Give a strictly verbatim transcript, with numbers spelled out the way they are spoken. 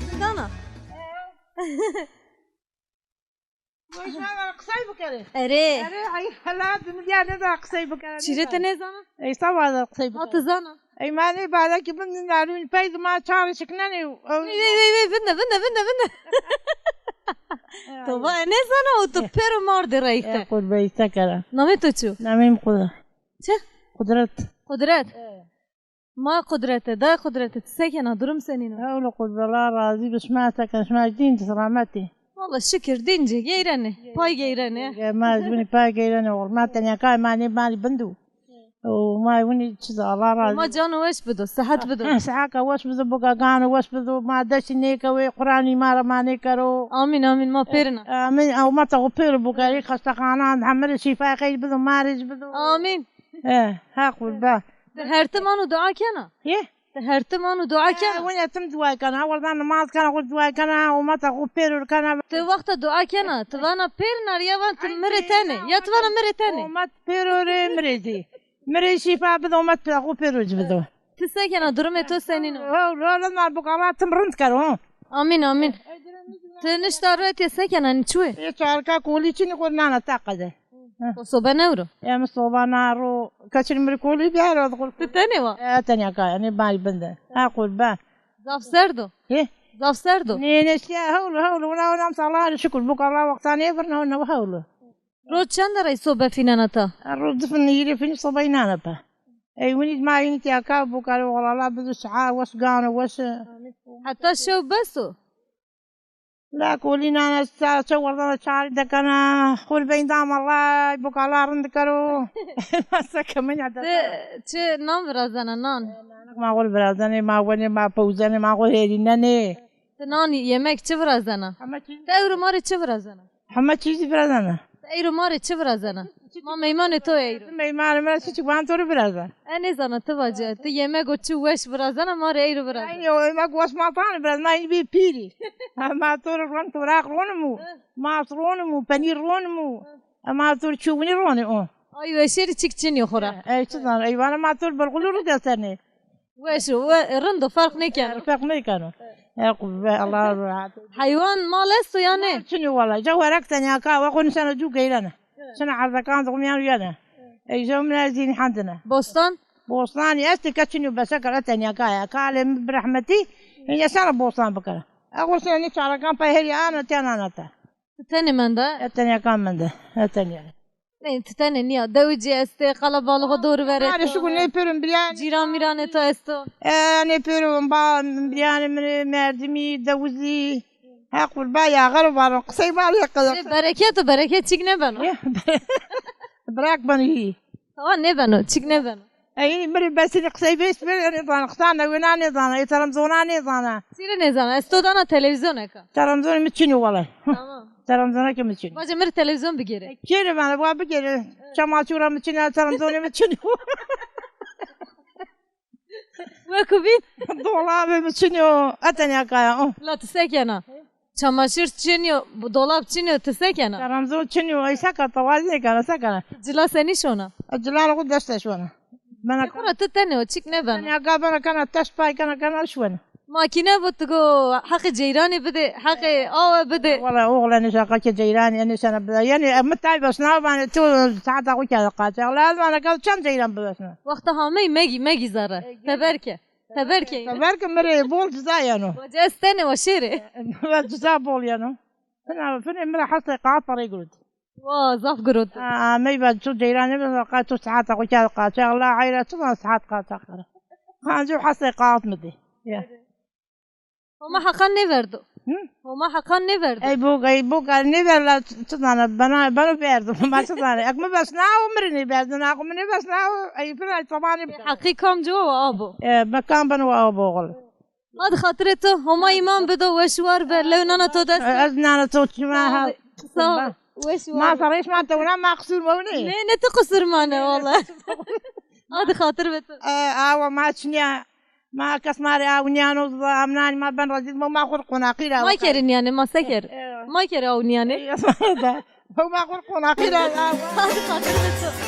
Zindana. Qisey bikerê. Erê. Erê, ay, hela, dimilya nêda qisey bikerê. Çîrê ti nêzana? Ey, sawa da qisey bikerê. Ma ti zana? Ey, ma nê bale ki bin narûn pey di ma çarê şiknenê. Vey, vey, vey, vey, vinde, vinde, vinde, vinde. To va, e, nêzana û tu pêro mar de reyxte. E, qurbey, se kera. Namê to çi? Namê mi Qudret. Çi? Qudret. Qudret. E. Ma Qudrete, day Qudrete, ti se kena, durum senîn o? Hewlo qurbe, Allah razî bi, şima se kena, şima dîn di selametî? Walla şikir, dîn ci geyrenê, pay geyrenê. E, ma ez winî pay geyrenê, oğul. Ma tenya kay ma nê malî bindu. O ma winî çiz, Allah razî. Ma cano weş bido, sihet bido. Ha, sihaka weş bido, buka gano weş bido, ma deşî nêkewê, Quranî ma ra ma nêkero. Amîn, amîn, ma pêrina. Amîn, ew ma te xo pêro bukerî, xestexanan, hemire şîfay xeyr bido, ma rê ci bido. Amîn. E, ha qurbe. Ti her tim ano dua kena? Yê? Ti her tim ano dua kena? E, wina tim dua kena, werda nimaz kena, xo dua kena, umeta xo pêro kena. Ti wexta dua kena, ti vana pêr nar ya van ti mi rê tenê, ya ti vana mi rê tenê? Umet pêro rê mi rê zî. Mi rê şîfa bido, umet xo pêro ci bido. Ti se kena, durumê to senîn o? Ho, ho, ho, ma bukala tim rind kero, ho. Amîn, amîn. Ti nişta ro etê se kena, nî çi wê? Ê çarka kolî çinî xo nana teqe de. Hı. To sobe newro? E, mi soba na ro, keçin mi rê kolî biyaro, xo. Ti tenê wa? E, tenya ka, yanî bari binde. Ha, qurbe. Zaf serd o? He? Zaf serd o? Nê, nê, şiya hewlo, hewlo, wina, wina, mi sala, şukur, bukala wexta nêvirna, wina, hewlo. Roj çend rey sobe fînena ta? E, roj di fin, hîrê fin sobe înana pe. Ey winî ma înî tîya ka bû kare oxlala bidu siha wes gano wes. Heta şew bes o? La kolî nana sa çe werdana çarî dekena. Xur beyn dam Allah bû kala rind kero. Ma se kemina de. Ti çi nan virazena nan? Ma xur virazenê, ma wenê, ma pewzenê, ma xur hêrînenê. Ti nan yemek çi virazena? Heme çî. Ti ewro ma rê çi virazena? Heme çî zî virazena. Eyro ma rê çi virazena? Ma meymanê to eyro. Meymanê mi ra çiçik van to rê viraza. E nêzana ti vace. Ti yemego çi weş virazena ma rê eyro viraza. Aynî o yemek weş ma tanê viraz. Ma înî bî pîrî. Ha, ma to rê ron toraq ronimû. Mas ronimû, penîr ronimû. E, ma to rê çi winî ronê o. Ay weşêrî çik çinî xo ra. E, çi zan, eyvana ma to rê berxulû rê desenê. Weş o, we-, rind o, ferq nêkeno. Ferq nêkeno. E, qurbe, Allah rehat. Heywan, mal esto ya nê? Mal çinî wala. Ca werek tenya ka, we xo nişena cû geyrene. Şina erzekan di xo mîyan yene. Ey, jew min ez zî hendine. Bostan? Bostanî estê ke çinî bese kere tenya ka ya. Kalê mi bi rehmetî, hîn esena bostan bikere. E, xo şina nê çarekan pey herî ana, tena nata. Ti tenê menda? E, tenya ka mende. E, tenya. Nê, ti tenê nîya. Dewi cî estê, qelebalixo dor verê to. Arê şukur nê pêro biryanê. Cîran mîranê to esto. E, nê pêro ba biryanê mi rê, merdimî, dewizî. He qurba ya, xero vano, qisey vano ya qala. Ê, bereket o, bereket çik nêbeno. Ye, bere-, bırak beno yî. Tamam, nêbeno, çik nêbeno. E, înî mi rê besinî qisey vês ver, nêzana, qisa newêna nêzana, ê televîzyona nêzana. Çi rê nêzana? Ez to dana televîzyoneka. Televîzyonê mi çinî wele. Tamam. Televîzyoneke mi çinî. Vace mi rê televîzyon bigêrê. E, kêrê bana, va bigêrê. Çamaşura mi çinî, televîzyonê mi çinî. Weko bîn? Dolabê mi çinî yo, etenya kaya o. La ti se kena? Çamaşir çinî yo, bu dolap çinî yo, ti se kena? Televîzyon çinî yo, ey se ka, tewazî nêkena, se kena? Cila senî şona? E, cila xo dest de şona. Bena. Xora ti tenê o, çik nêbeno. Tenê ka bena kena, test pay kena, kena şwena. Makîne bo, ti go heqê ceyranî bidê, heqê awe bidê. Wala oğlanê şaqa ke ceyranî, enê sena bida. Yanî, e, mi tay besna, vanê tu saeta xo kerde qaçax. La ez vana ka çend ceyran bibesna. Wexta hamey megî, megî zere. Teber ke. Teber ke. Teber ke mi rê bol ciza yeno. Vace ez tenê wa şêrê. Wa ciza bol yeno. Fina, finê mi ra hestê qaat perey girot. Wa, zaf girot. A, amey va tu ceyranê mi, qay tu saeta xo kerd qaçax, la heyra tu va saet qaçax kere. Qancî hestê qaat mi dê. Ya. Homa heqan nêverdo. Hı? Homa heqan nêverdo. Ey bo, ey bo, gar nêver la, tu zana, bana, bana verdo. Ma tu zana. Ek mi besna o, mi rê nêverdo. Na, mi nêbesna o, ey fina tabanê. Heqî kamci o, abo? E, mekan beno abo oğul. Hadi xatirê to, Homa îman bido, weş war be, lew nana to dest. Ez nana to çima ha. Sağ ol. Weş war. Ma sarêş ma tewna ma qisur mewni. Ne, ne tu qisur mane valla. Hadi xatir be to. E, awa ma çinya. Ma kes ma rê awnîyano, amnanî ma ben rezîl, ma, ma xo rê qonaqî ra. Ma kerin yani, ma se ker? E. Ma ker awnîyane. E, ma xo rê qonaqî ra. Hadi xatir be to.